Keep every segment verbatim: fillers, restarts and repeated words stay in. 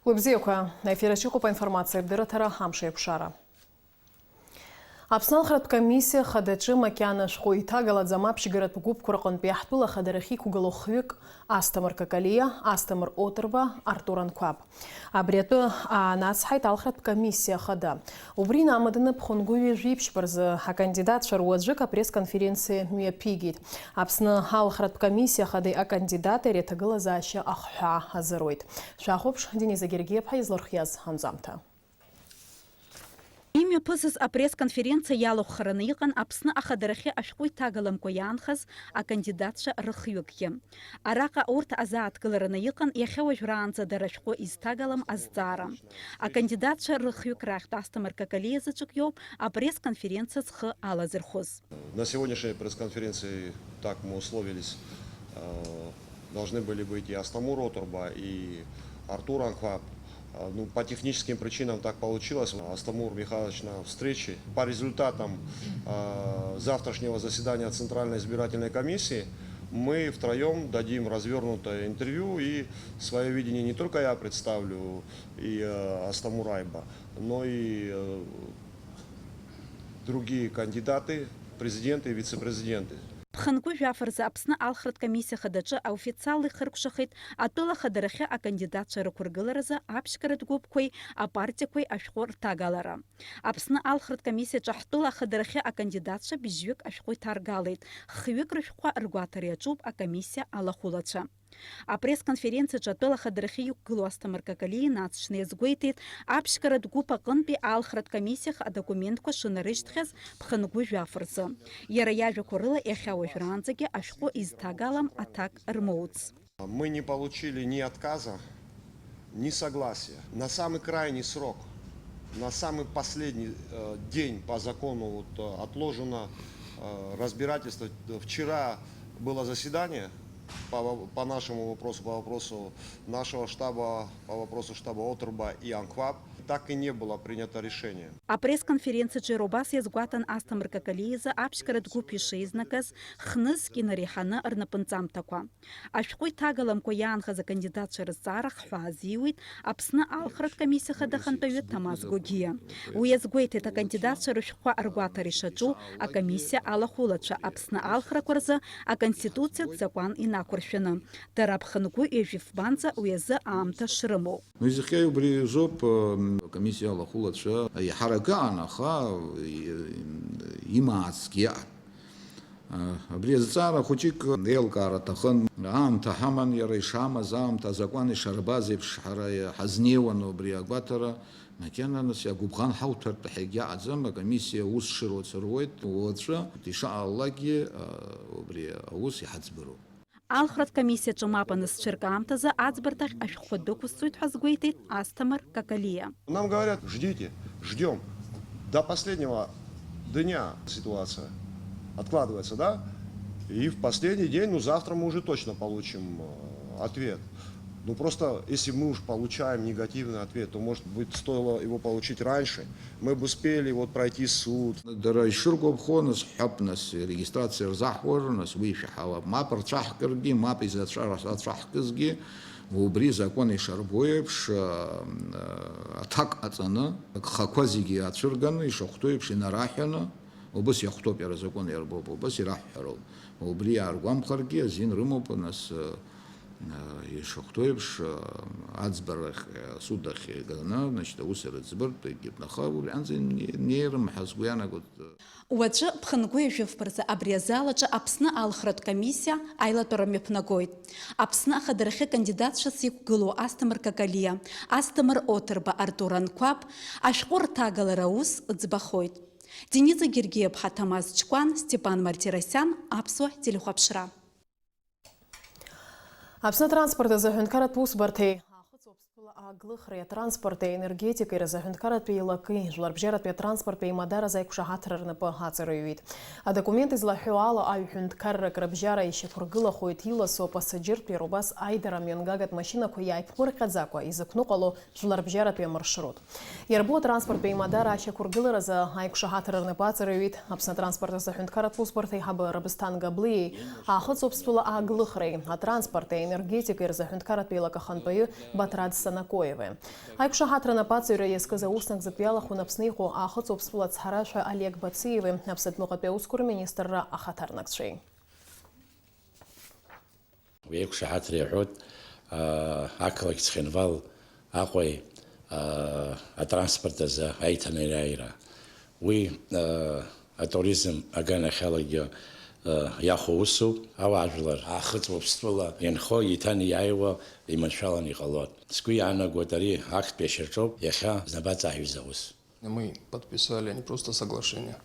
Уи бзиақәа, аефир аҿы иҟоуп аинформациатә дырраҭара Амш аиқәшара. Аԥсны алхратә комиссиа хадаҿы макьана шәҟәы иҭагалаӡам аԥшьгаратә гәыԥқәа рҟынтә иаҳтәыла ахадарахьы иқәгылоу хҩык, Асҭамыр Какалиа, Асҭамыр Оҭырба, Артур Анқәаб. Абри атәы аанацҳаит алхратә комиссиа ахада. Убри инамаданы ԥхынгәы ҩажәи ԥшьба рзы акандидатцәа руаӡәык апресс-конференциа мҩаԥигеит. Аԥсны алхратә комиссиа ахада иҟоу акандидат ари аҭагылазаашьа ахҳәаа азыруеит. Шәахәаԥш, Дениза Гергиаԥҳа излархиаз анҵамҭа. Имҩаԥысыз апресс-конференциа иалахәхараны иҟан Аԥсны ахадарахьы ашәҟәы иҭагаламкәа иаанхаз акандидатцәа рыхҩыкгьы. Араҟа урҭ азааҭгылараны иҟан иахьа уажәраанӡа дара шәҟәы изҭагалам азҵаара. Акандидатцәа рыхҩык рахьтә Асҭамыр Какалиа заҵәык иоуп апресс-конференциа зхы алазырхәыз. На сегодняшней пресс-конференции, так мы условились, э, должны были быть и Астамур Оторба, и Артур Анхваб. Э, ну, по техническим причинам так получилось. Астамур Михайлович на встрече. По результатам, э, завтрашнего заседания Центральной избирательной комиссии мы втроем дадим развернутое интервью, и свое видение не только я представлю, и, э, Астамур Айба, но и, э, другие кандидаты, президенты и вице-президенты. Ԥхынгәы жәаф рзы Аԥсны алхратә комиссиа хадаҿы аофициалла ихыркәшахеит атәыла хадарахьы акандидатцәа рықәыргыларазы аԥшьгаратә гәыԥқәеи апартиақәеи ашәҟәы рҭагалара. Аԥсны алхратә комиссиаҿы ҳтәыла ахадарахьы акандидатцәа быжьҩык ашәҟәы иҭаргалеит, хҩык рышәҟәқәа ргәаҭара иаҿуп акомиссиа алахәылацәа. Апресс-конференциаҿы атәыла ахадарахьы иқәгылоу Асҭамыр Какалиа инаҵшьны иазгәеиҭеит, аԥшьгаратә гәыԥ аҟынтәи алхратә комиссиа адокументқәа шынарышьҭхьаз ԥхынгәы жәаф рзы. Иара иажәақәа рыла, иахьа уажәраанӡагьы ашәҟәы изҭагалам аҭак рмоуц. Мы не получили ни отказа, ни согласия. На самый крайний срок, на самый последний, э, день по закону вот, э, отложено, э, разбирательство. Вчера было заседание по во-, по нашему вопросу, по вопросу нашего штаба, по вопросу штаба Отрба и Анкваб. Так и не было принято решение. Апресс-конференциаҿы иара убас иазгәаҭан Асҭамыр Какалиа изы аԥшьгаратә гәыԥ ишеизнагаз, хнызқь инареиҳаны рнапынҵамҭақәа. Ашәҟәы иҭагаламкәа иаанхаз акандидатцәа рызҵаара хҳәаа азиуит Аԥсны алхратә комиссиа хада ахантәаҩы Ҭамаз Гогиа. Уи иазгәеиҭеит акандидатцәа рышәҟәқәа ргәаҭара ишаҿу, акомиссиа алахәылацәа Аԥсны алхрақәа рзы аконституциатә закәан инақәыршәаны, дара ԥхынгәы ҩажәи фбанӡа уи азы аамҭа шрымоу. Изхиа убри азоуп, м, акомиссиа алахәылацәа еиҳарак ыҟан, аха, и-, имаацгьы ыҟан. Абри азҵаара хәыҷык еилкаара аҭахын. Аамҭа ҳаман, иара ишамаз аамҭа, азакәан ишарбаз еиԥш, ҳара ҳазнеиуан убри агәаҭара. Макьана нас иагәыбӷан ҳауҭартә ҳәа егьаҟаӡам, акомиссиа аус шыруа ацыруеит. Уаҵәы, ишаҟалалакгьы, убри аус иҳаӡбароуп. Алхратә комиссиаҿы мап анысцәырк аамҭазы аӡбарҭахь ашәҟәқәа дәықәысҵоит ҳәа азгәеиҭеит Асҭамыр Какалиа. Нам говорят: «Ждите, ждём». До последнего дня ситуация откладывается, да? И в последний день, ну, завтра мы уже точно получим, э, ответ. Ну, просто, если мы уж получаем негативный ответ, то, может быть, стоило его получить раньше. Мы бы успели вот пройти суд. Дара ишыргәаԥхо, нас, ҳҳәап, нас, регистрациа рзаҳуар, нас, уи ишәаҳауа. Мап рцәаҳкыргьы, мап изацәа-, рацәаҳкызгьы, убри закон ишарбо еиԥш, а, а, аҭак ҟаҵаны, агхақәа зегьы ацәырганы, ишахәҭоу еиԥш инараҳәаны, убыс иахәҭоуп, иара азакон иарбоуп, убыс ираҳҳәароуп. Убри иааргәамԥхаргьы азин рымоуп, нас, а, Ишахәҭоу еиԥш, аӡбарахь, асуд ахь иганы, значит, аус рыӡбартә егьыԥнаха, убрианӡа инеирым ҳәа сгәы иаанагоит. Уаҵәы ԥхынгәы ҩажәи фба рзы абри азал аҿы Аԥсны алхратә комиссиа аилатәара мҩаԥнагоит. Аԥсны ахадарахьы кандидатцәас иқәгылоу Асҭамыр Какалиа, Асҭамыр Оҭырба, Артур Анқәаб ашәҟәы рҭагалара аус ӡбахоит. Дениза Гергиаԥҳа, Ҭамаз Чкәан, Степан Мартиросиан, Аԥсуа телехәаԥшра. Аԥсны атранспорт азы аҳәынҭқарратә усбарҭеи ахыҵ-уаԥстәыла ааглыхреи атранспорти аенергетикеи рзы аҳәынҭқарратә еилакеи жәларбжьаратәи атранспорттә еимадаразы аиқәшаҳаҭра рнапы аҵарыҩит. Адокумент излаҳәо ала, аҩ-ҳәынҭқаррак рыбжьара ишьақәыргылахоит иласу апассаџьыртәи, иара убас аидара мҩангагатә машьынақәа иааиԥҟәырҟьаӡакәа изықәныҟәало жәларбжьаратәи амаршрут. Иарбоу атранспорттә еимадара ашьақәыргыларазы аиқәшаҳаҭра рнапы аҵарыҩит Аԥсны атранспорт азы аҳәынҭқарратә усбарҭа аиҳабы Рабысҭан Габлиеи, ахыҵ-уаԥстәыла ааглыхреи, атранспорти аенергетикеи рзы аҳәынҭқарратә еилак ахантәаҩы Батраӡ Санаҭ. Акоевеи. Аиқәшаҳаҭра анапаҵаҩра иазкыз ауснагӡатә иалахәын Аԥсны иҟоу Аахыҵ Уаԥстәыла ацҳаражәҳәа Олег Бациеви Аԥсны адәныҟатәи аусқәа рминистрра ахаҭарнакцәеи. Уи аиқәшаҳаҭра иаҳәоит, аа, ақалақь Цхинвал Аҟәеи, аа, атранспорт азы аиҭанеиааира. Уи, аа, атуризм аганахьалагьы, аа, иахәо усуп. Ауаажәлар Аахыҵ Уаԥстәыла инхо, иҭанеиааиуа иманшәаланы иҟалоит. Сгәы иаанагоит, ари актәи ашьаҿоуп иахьа знапаҵаҩыз аус. Мы подписали не просто соглашение,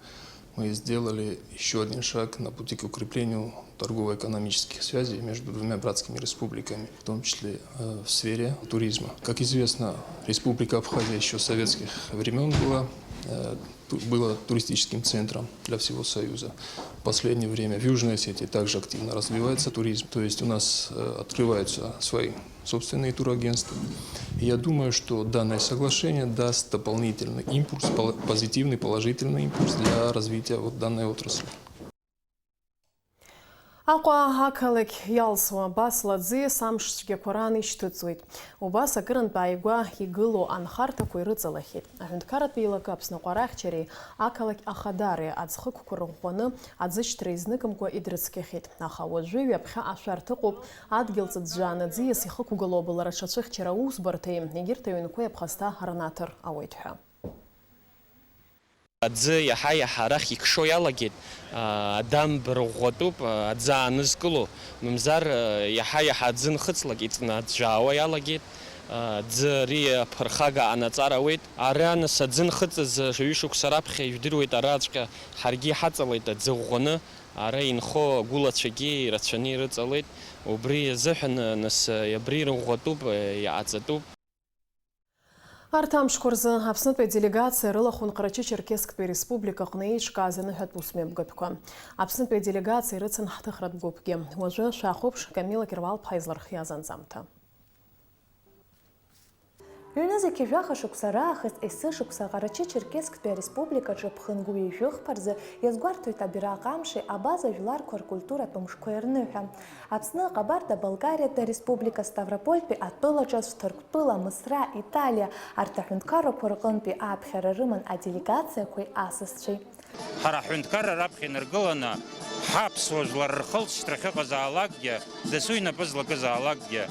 мы сделали ещё один шаг на пути к укреплению торгово-экономических связей между двумя братскими республиками, в том числе, э, в сфере туризма. Как известно, Республика Абхазия ещё с советских времён была, э, ту-, была туристическим центром для всего Союза. В последнее время в Южной Осетии также активно развивается туризм, то есть у нас, э, открываются свои собственные турагентства. И я думаю, что данное соглашение даст дополнительный импульс, пола-, позитивный, положительный импульс для развития вот данной отрасли. Аҟәа ақалақь иалсуа абасла аӡиас амш цәгьақәа раан ишьҭыҵуеит. Убас акырынтә ааигәа игылоу анхарҭақәа ирыҵалахьеит. Аҳәынҭқарратә еилакы Аԥсны аҟәараҳәчареи ақалақь Ахадареи аӡхықәқәа рыӷәӷәаны аӡышьҭра изныкымкәа идрыцқьахьеит. Аха уажәы ҩаԥхьа ашәарҭа ыҟоуп, адгьыл ҵыӡәӡәааны аӡиас ихықәгылоу абылра аҽацәыхьчара аусбарҭеи егьырҭ аҩнқәеи аԥхасҭа рнаҭар ауеит ҳәа. Аӡы иаҳа-иаҳа арахь икшо иалагеит, аа, адамб рыӷәӷәатәуп, аа, аӡы аанызкыло, мамзар, аа, иаҳа-иаҳа аӡы нхыҵлак иҵнаӡәаауа иалагеит, аа, аӡы ари аԥырхага анаҵар ауеит. Ара, нас, аӡы нхыҵыз ҩышықәса раԥхьа ижәдыруеит, араҵәҟьа ҳаргьы иҳаҵалеит аӡы ӷәӷәаны, ара инхо агәылацәагьы ирацәаны ирыҵалеит, убри азыҳәан, нас, абри рыӷәӷәатәуп, иаҟаҵатәуп. Арҭ амшқәа рзы Аԥснытәи аделегациа рылахәын Ҟарачы-Черкесктәи ареспублика аҟны еиҿкааз аныҳәатә усмҩаԥгатәқәа. Аԥснытәи аделегациа ирыцын ҳҭыхратә гәыԥгьы. Уажәы шәахәаԥш Камила Кьырвал-ԥҳа излархиаз анҵамҭа. Ҩнызқьи жәаха шықәса раахыс есышықәса Ҟарачы-Черкесктәи ареспубликаҿы ԥхынгәи жәыхԥа рзы иазгәарҭоит абираҟ амши абаза жәларқәа ркультуратә мшқәеи рныҳәа. Аԥсны, Ҟабарда-Балкариатәи ареспублика, Ставропольтәи атәылаҿы, Шәҭырқәтәыла, Мысра, Италиа, арҭ аҳәынҭқаррақәа рҟынтәи ааԥхьара рыман аделегациақәеи асасцәеи. Ҳара ҳҳәынҭқарра раԥхьа инаргыланы, ҳаԥсуа жәлар рхылҵшьҭра ахьыҟазаалакгьы, дасу инапы злакызаалакгьы,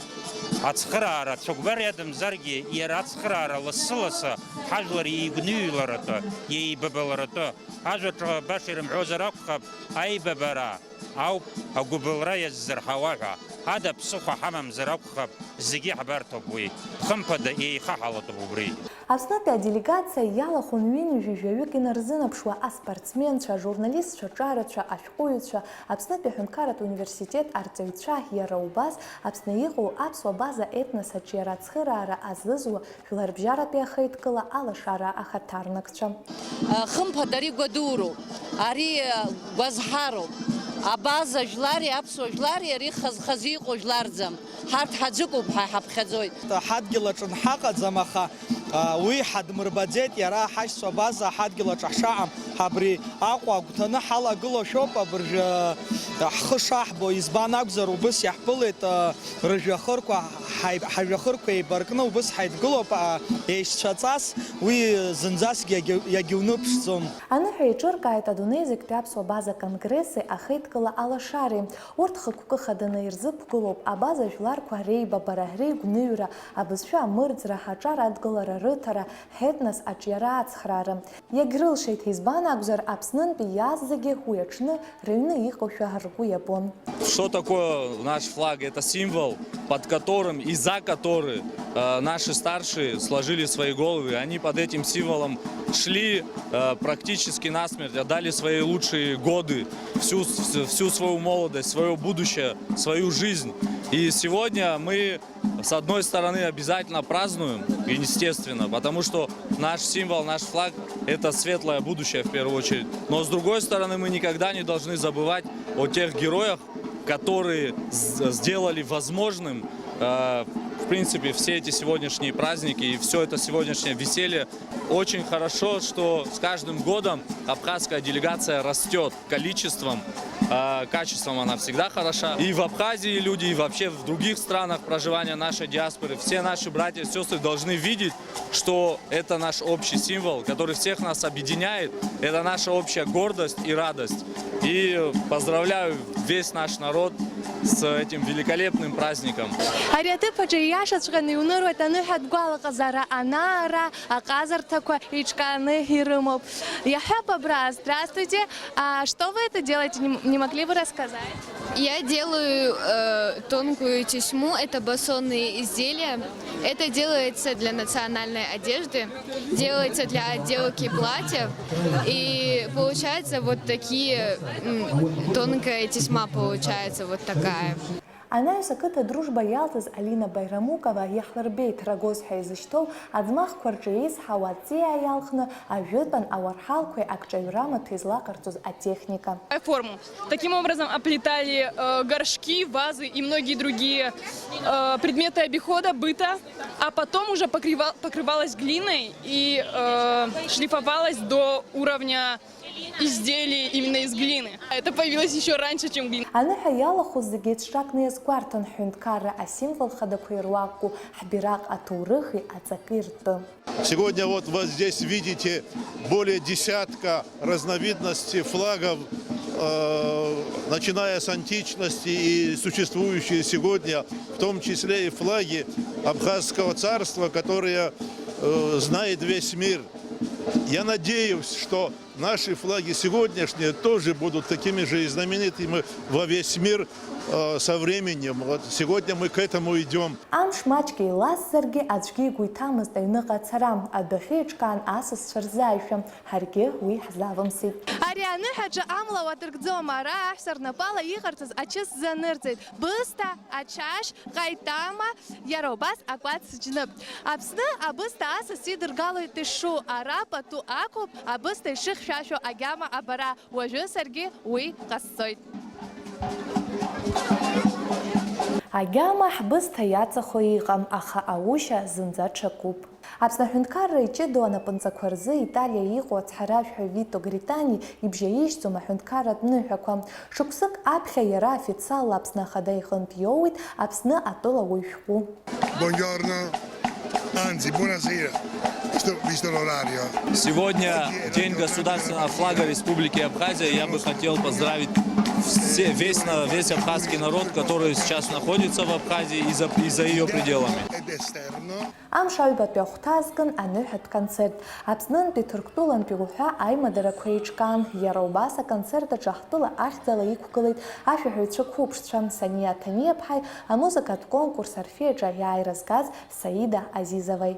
ацхыраара цәыкәбар иадамзаргьы, иара ацхыраара лассы-лассы ҳажәлар иеигәныҩларатәы, иеибабаларатәы, ажәаҿы баша ирымҳәозар акәхап, аибабара ауп агәыбылра иаззырҳауа ҳәа. Ада ԥсыхәа ҳамамзар акәхап, зегьы иаҳбарҭоуп уи. Хымԥада, еихаҳалатәуп убри. Аԥснытәи аделегациа иалахәын ҩынҩажәи жәаҩык инарзынаԥшуа аспортсменцәа, ажурналистцәа, аҿарацәа, ашәҟәыҩҩцәа, Аԥснытәи аҳәынҭқарратә университет арҵаҩцәа, иара убас Аԥсны иҟоу аԥсуа база етнос аҿиара ацхыраара азызуа Жәларбжьаратәи ахеидкыла алашара ахаҭарнакцәа. Хымԥада, ари гәадуроуп, ари гәазҳароуп. Абаза жәлари аԥсуа жәлари ари хаз-хазы иҟоу жәларӡам. Ҳарҭ ҳаӡәыкуп ҳәа иҳаԥхьаӡоит. Ҳадгьыл аҿы ҳаҟаӡам, аха, а, уи ҳадмырбаӡеит, иара ҳашьцәа абаза ҳадгьыл аҿы ҳшаҟам, абри Аҟәа агәҭаны ҳалагылоушәоуп абыржәы, а, ҳхы шаҳбо, избан акәзар, убыс иаҳԥылеит, а, рыжәҩахырқәа, ҳаи-, ҳажәҩахырқәа еибаркны убыс ҳаидгылоуп, а, еишьцәаҵас, уи зынӡаск иагьа-, иагьуныԥшӡом. Аныҳәа еиҿыркааит адунеи зегьтәи аԥсуа база конгресси ахеидкыла алашареи. Урҭ хықәкы хаданы ирзықәгылоуп абаза жәларқәа реибабара, реигәныҩра, абызшәа амырӡра, аҿар адгылара рыҭара, ҳетнос аҿиара ацхраара. Иагьрылшеит, избан акәзар, Аԥснынтәи иааз зегьы уи аҽны рыҩны иҟоушәа ргәы иабон. Что такое наш флаг? Это символ, под которым и за который, э, наши старшие сложили свои головы. Они под этим символом шли, э, практически насмерть, отдали свои лучшие годы, всю, всю свою молодость, свое будущее, свою жизнь. И сегодня мы, с одной стороны, обязательно празднуем, и естественно, потому что наш символ, наш флаг — это светлое будущее в первую очередь. Но с другой стороны, мы никогда не должны забывать о тех героях, которые с-, сделали возможным, э, в принципе, все эти сегодняшние праздники и всё это сегодняшнее веселье. Очень хорошо, что с каждым годом абхазская делегация растёт количеством, А, качеством она всегда хороша. И в Абхазии люди, и вообще в других странах проживания нашей диаспоры, все наши братья и сестры должны видеть, что это наш общий символ, который всех нас объединяет. Это наша общая гордость и радость. И поздравляю весь наш народ с этим великолепным праздником. Ари аҭыԥ аҿы ииашаҵәҟьаны иуныруеит аныҳәатә гәалаҟазаара, ана-ара аҟазарҭақәа еиҿкааны ирымоуп. Иаҳҳәап абра, здравствуйте. А что вы это делаете? Не, не могли бы рассказать? Я делаю э, тонкую тесьму, это басонные изделия. Это делается для национальной одежды, делается для отделки платьев. И получается вот такие, м, тонкая тесьма получается вот такая. Анаҩс ақыҭа Дружба иалҵыз Алина Байрамукова иаҳлырбеит рагоз ҳәа изышьҭоу аӡмахқәа рҿы еизҳауа аҵиаа иалхны ажәытәан ауарҳалқәеи акҿаҩра маҭәеи злаҟарҵоз атехника. Форму. Таким образом оплетали э, горшки, вазы и многие другие э, предметы обихода, быта, а потом уже покрыва- покрывалось глиной и э, шлифовалось до уровня изделий именно из глины. Это появилось еще раньше, чем глина. Аныҳәа иалахәыз зегьы еицҿакны иазгәарҭон ҳҳәынҭқарра асимвол хадақәа ируакку ҳбираҟ аҭоурыхи аҵаки ртәы. Сегодня вот вы здесь видите более десятка разновидностей флагов, э, начиная с античности и существующие сегодня, в том числе и флаги Абхазского царства, которые э, знает весь мир. Я надеюсь, что наши флаги сегодняшние тоже будут такими же знаменитыми во весь мир э, со временем. Вот сегодня мы к этому идем. Амш маҷк еиласзаргьы, аӡәгьы игәы иҭамызт аҩныҟа ацара. Адәахьы еиҿкаан асасцәа рзааишәа, ҳаргьы уи ҳзавымсит. Ари аныҳәаҿа амла уадыркӡом, ара аҳәса рнапала иҟарҵаз ачыс занырҵеит. Бысҭа, ачашь, ҟаитама, иара убас акәац џьнып. Аԥсны абысҭа асас идыргалоит ишу, ара пату ақәуп абысҭа ишыхьшәашәо агьама абара. Уажәы саргьы уи ҟасҵоит. Агьама ҳбысҭа иаҵахо иҟам, аха аушьа зынӡа ҽакуп. Аԥсны аҳәынҭқарра иҷыдоу анапынҵақәа рзы Италиа иҟоу ацҳаражәҳәаҩ Вито Гритани ибжьаижьӡом аҳәынҭқарратә ныҳәақәа. Шықәсык аԥхьа иара официалла Аԥсны Ахада иҟынтә иоуеит Аԥсны атәыла уаҩ шәҟәы. Buongiorno, anzi, buonasera, sto- visto l'orario. Сегодня день государственного флага Республики Абхазия. Я бы хотел поздравить все, весь, на- весь абхазский народ, который сейчас находится в Абхазии и за, и за ее пределами. Ed esterno. Амш аҩбатәи ахәҭа азкын аныҳәатә концерт. Аԥснынтәи Ҭырқәтәылантәи уҳәа аимадарақәа еиҿкаан, иара убас аконцерт аҿы ҳтәыла ахьӡала иқәгылеит ашәаҳәаҩцәа қәыԥшцәа Саниа Ҭаниаԥҳаи амузыкатә конкурс Орфеи аҿы аиааира згаз Саида Азизоваи.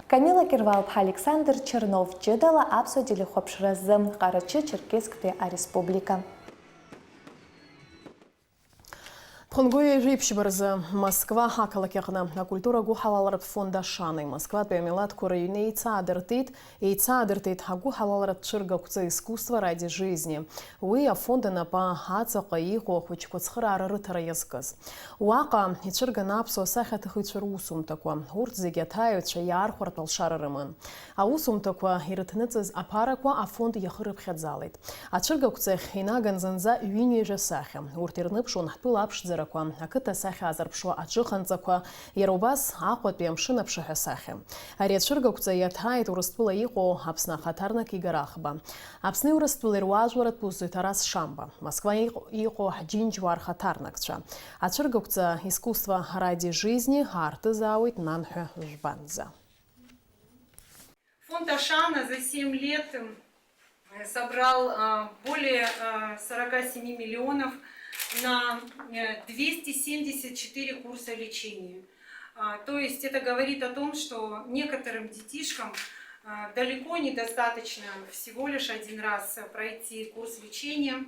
Камила Кирвал-ԥҳа Александр Чернов ҷыдала аԥсуа телехәаԥшразы, Ҟарачы-Черкессктәи ареспублика. Ԥхынгәы ҩажәи ԥшьба рзы Москва ақалақь аҟны акультура гәыҳалалратә фонд Ашана Москватәи амилаҭқәа рыҩны еицаадыртит, еицаадыртит агәыҳалалратә цәыргақәҵа искусство ради жизни. Уи афонд анапы аҵаҟа иҟоу ахәыҷқәа ацхыраара рыҭара иазкыз. Уаҟа ицәырганы аԥсуа сахьаҭыхыҩцәа русумҭақәа, урҭ зегьы аҭааҩцәа иаархәартә алшара рыман. Аусумҭақәа ирыҭныҵыз аԥарақәа афонд иахырыԥхьаӡалеит. Ацәыргақәҵахь инаган зынӡа ҩынҩажәа сахьа. Урҭ ирныԥшуан ҳтәыла аԥшӡарақәа, ақыҭа асахьа азырԥшуа аҿыханҵақәа, иара убас Аҟәатәи амшын аԥшаҳәа асахьа. Ари ацәыргақәҵа иаҭааит Урыстәыла иҟоу Аԥсны ахаҭарнак Игор Ахба. Аԥсни Урыстәылеи руаажәларратә усзуҩ Ҭарас Шамба, Москва иҟ- иҟоу ҳџьынџьуаа рхаҭарнакцәа. Ацәыргақәҵа искусство ради жизни аартызаауеит нанҳәа жәбанӡа. Фонд Ашана за семь лет, м, собрал а, более а, сорока семи миллионов на э, двести семьдесят четыре курса лечения. А, То есть это говорит о том, что некоторым детишкам а, далеко недостаточно всего лишь один раз пройти курс лечения.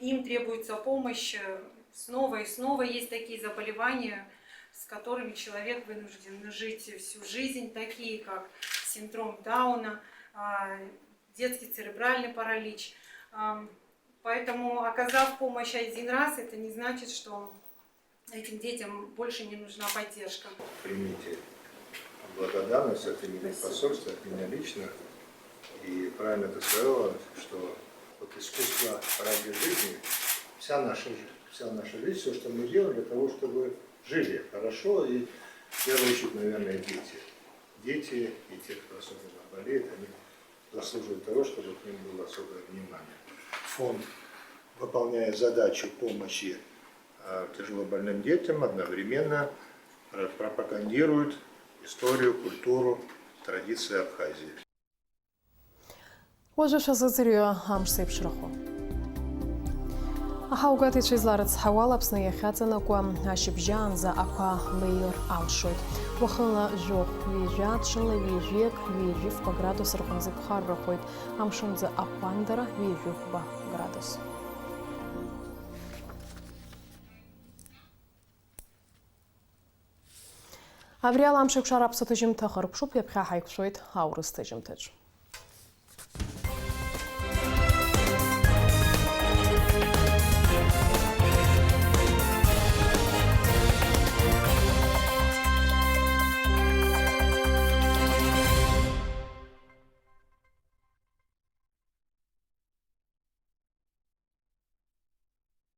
Им требуется помощь э, снова и снова. Есть такие заболевания, с которыми человек вынужден жить всю жизнь, такие как синдром Дауна, а, детский церебральный паралич. Ам, Поэтому, оказав помощь один раз, это не значит, что этим детям больше не нужна поддержка. Примите Благодарность от имени посольства, от меня лично. И правильно ты сказала, что вот искусство ради жизни, вся наша, жи- вся наша жизнь, все, что мы делаем, для того, чтобы жили хорошо, и в первую очередь, наверное, дети. Дети и те, кто особенно болеет, они заслуживают того, чтобы к ним было особое внимание. Фонд, выполняя задачу помощи э, тяжелобольным детям, одновременно э, пропагандирует историю, культуру, традиции Абхазии. Уажәы шәазыӡырҩы амш зеиԥшрахо. Аҳаугәаҭаҩцәа изларыцҳауа ала Аԥсны иахьаҵанакуа ашьыбжьаанӡа ақәа леир алшоит. Уахынла жәохә, ҩажәа, ҽынла ҩажәиак, ҩажәифба градус рҟынӡа иԥхаррахоит, амшынӡы аҟәандара ҩажәихәба градус. Абри ала амшеикәшара аԥсуа ҭыжьымҭа хыркәшоуп, ҩаԥхьа ҳаиқәшәоит аурыс ҭыжьымҭаҿ.